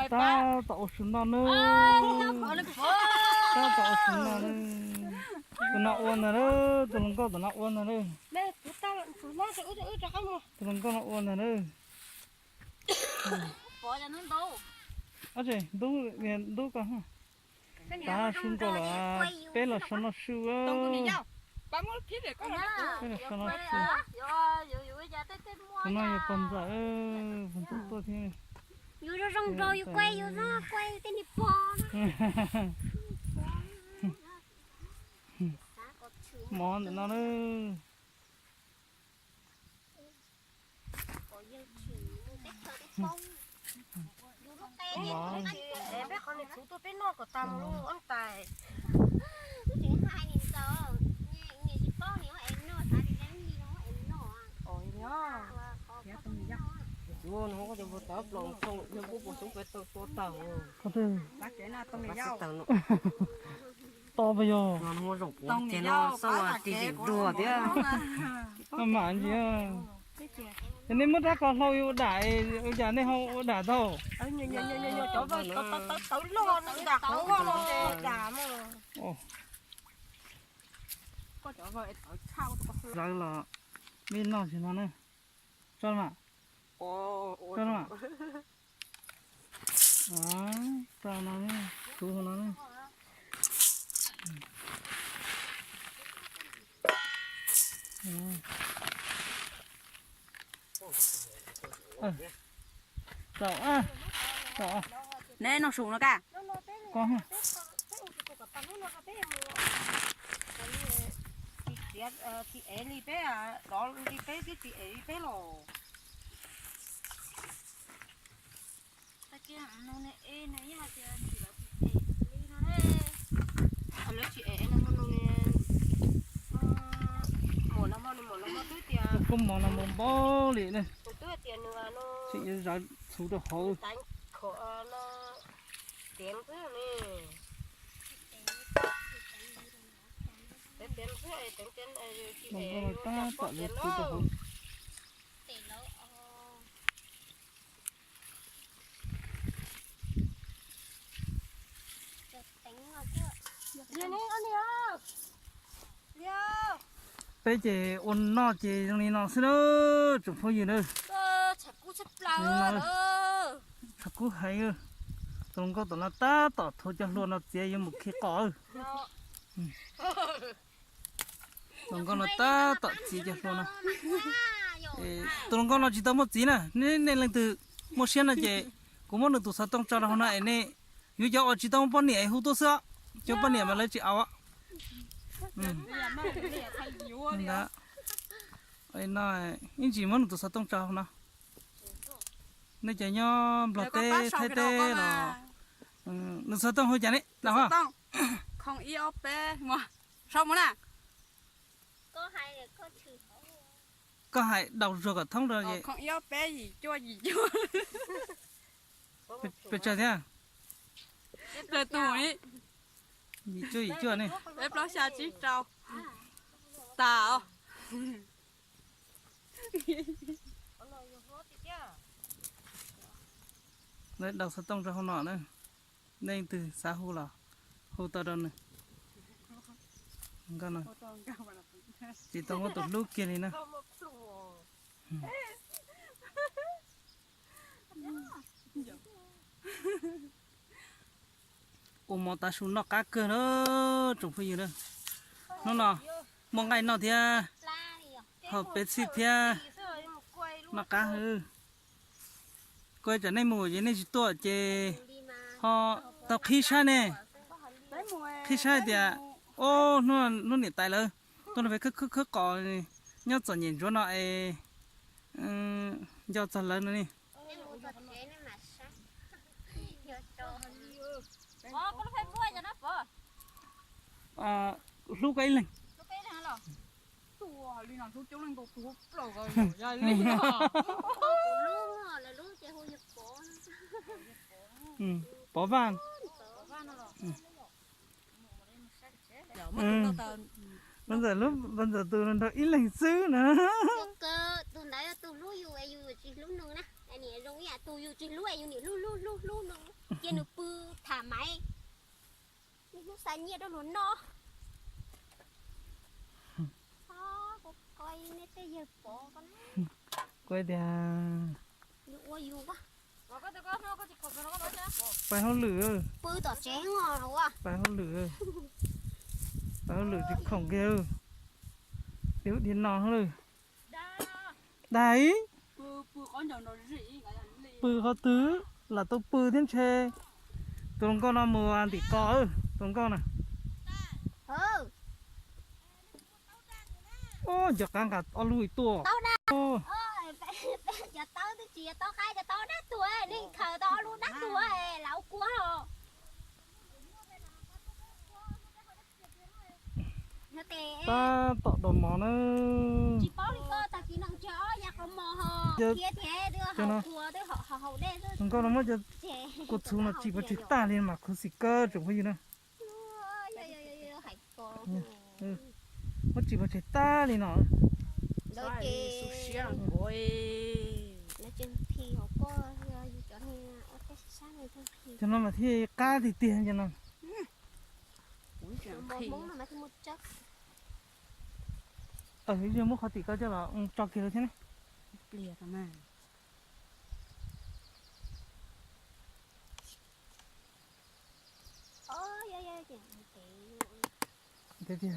Tab tom ua su noj na. Tab tom ua su noj na. Tus no ua ntag na, tus hluas nkauj tom no ua ntag na. Tus hluas nkauj no ua ntag na. Ab tsi, ntub, ntub ko. Tav su nkaus los peb los so noj su. Peb los so noj su. Tus no yog pog ntxawm, pog ntxawm tuaj thiab. Yus zoo zoo nraug yus kuaj yus no kuaj yus tej niag pog. Mov ntawm no na. Peb qhov niag txhuv tuaj peb noj kom tag mus lub ob tais. Qhov twg? To pes yog. Ces no xauj ris zim duag thiab. Maj mam ntsis. Ces nej muab rab qau hlau ua dam, ua cas nej ho ua dam tau? Tawv loj, dam qhov loj no ces dam mas. Zawv los, mej noj tsis no na. Tso mas. Tso mas. Tso no, tsuv hauv no na. Tso, tso. Neb noj su no kaj. Tsis ev li peb, dov li peb twb tsis ev li peb los. Lawv tsis ev no, muam los, muam los twb tias, koj mov no mus npaum li ne. Twb tias nws tseem yuav zawv txhuv rau hauv. Tab tom yuav txhuv rau hauv. Peb ces ua noj ces zoo li no xwb na, tsoom phooj ywg na. Tshav kub heev, tus hluas nkauj tom no tab tom thuav cov hlua no txiav yuav mus khi qos. Tus hluas nkauj no tab tom txiav cov hlua no. Tus hluas nkauj no tsis tau muaj txiv na, nej leej twg muaj siab no ces kuv muab nws tus xov tooj tso rau hauv no es nej yuav cov uas tsis tau muaj poj niam es hu tuaj xwb os, cov poj niam mas lawv tsis au. Ib ntsis muab nws tus xov tooj tso hauv no. Nej cov nyob Nplog teb Thaib teb los, nws xov tooj hu cas ne? Daus, sau mus na. Koj hais daus zuag kom thoob rau. Pes tsawg thiab? Yim cuaj yim cuaj ne. Peb plaub xya tsib rau. Tas os. Lawv daus xov tooj rau hauv no na. Nej leej twg xav hu los hu tau rau nws. Tsis tau muaj tus hlub kiag li na. Ua mov tav su noj qab kawg na tsoom phooj ywg na. Hnub no muaj nqaij noj thiab, haus Pepsi thiab, noj qab. Kuv cov nej mus ces nej tsis tuaj ces ho tau qhib saib ne. Qhib saib tias, o, hnub niam tais lawv tuaj no peb khawb khawb qos nyob txom nyem ntsuav no es nco txog lawv no ne. Hlub koj ib leeg. Pov Vaj. Pov Ntxawm, Pov Ntxawm tus nrog ib leeg xwb na. Tus Lawv yog tus hlub yus es yus yuav tsis hlub nws na. Niam zoo ib yam tus yus tsis hlub es yus niam hlub hlub hlub hlub nws, cia nws pw tham maiv, niaj hnub xa nyiaj rau luag noj. Kuv koj nej tej yawg pov ko na. Kuv tias, yus ua yus, pais hauj lwm, pw tom tsev, pais hauj lwm, pais hauj lwm tsis khoom kiag. Li lub dhia no lawm. Dais, pw qhov twg, lam tau pw thiab ntshe. Tus hluas nkauj no mus ntim ko, tus hluas nkauj na. Ua cov qab nqa ob lub tuaj. Cov taub twb tsis yog taub qaib, cov taub dab tuag, nej khaws tau ob lub dab tuag, lam ua kua os. Tab tom dos mov na. Tsis paub li koj tag kis no tsis ob ya qhov mos ho thiab thiab twb haus kua twb haus dej. Tus nkauj no muab cov kua txhuv no tsis pov tseg tag li mas khuv xim kawg tsoom phooj ywg na. Muab tsis pov tseg tag li no. Cov no mas thiaj qab tiag tiag cov no. Ib zaug muab qhov tim ko coj los tso kiag rau thiab ne. Tiag tiag,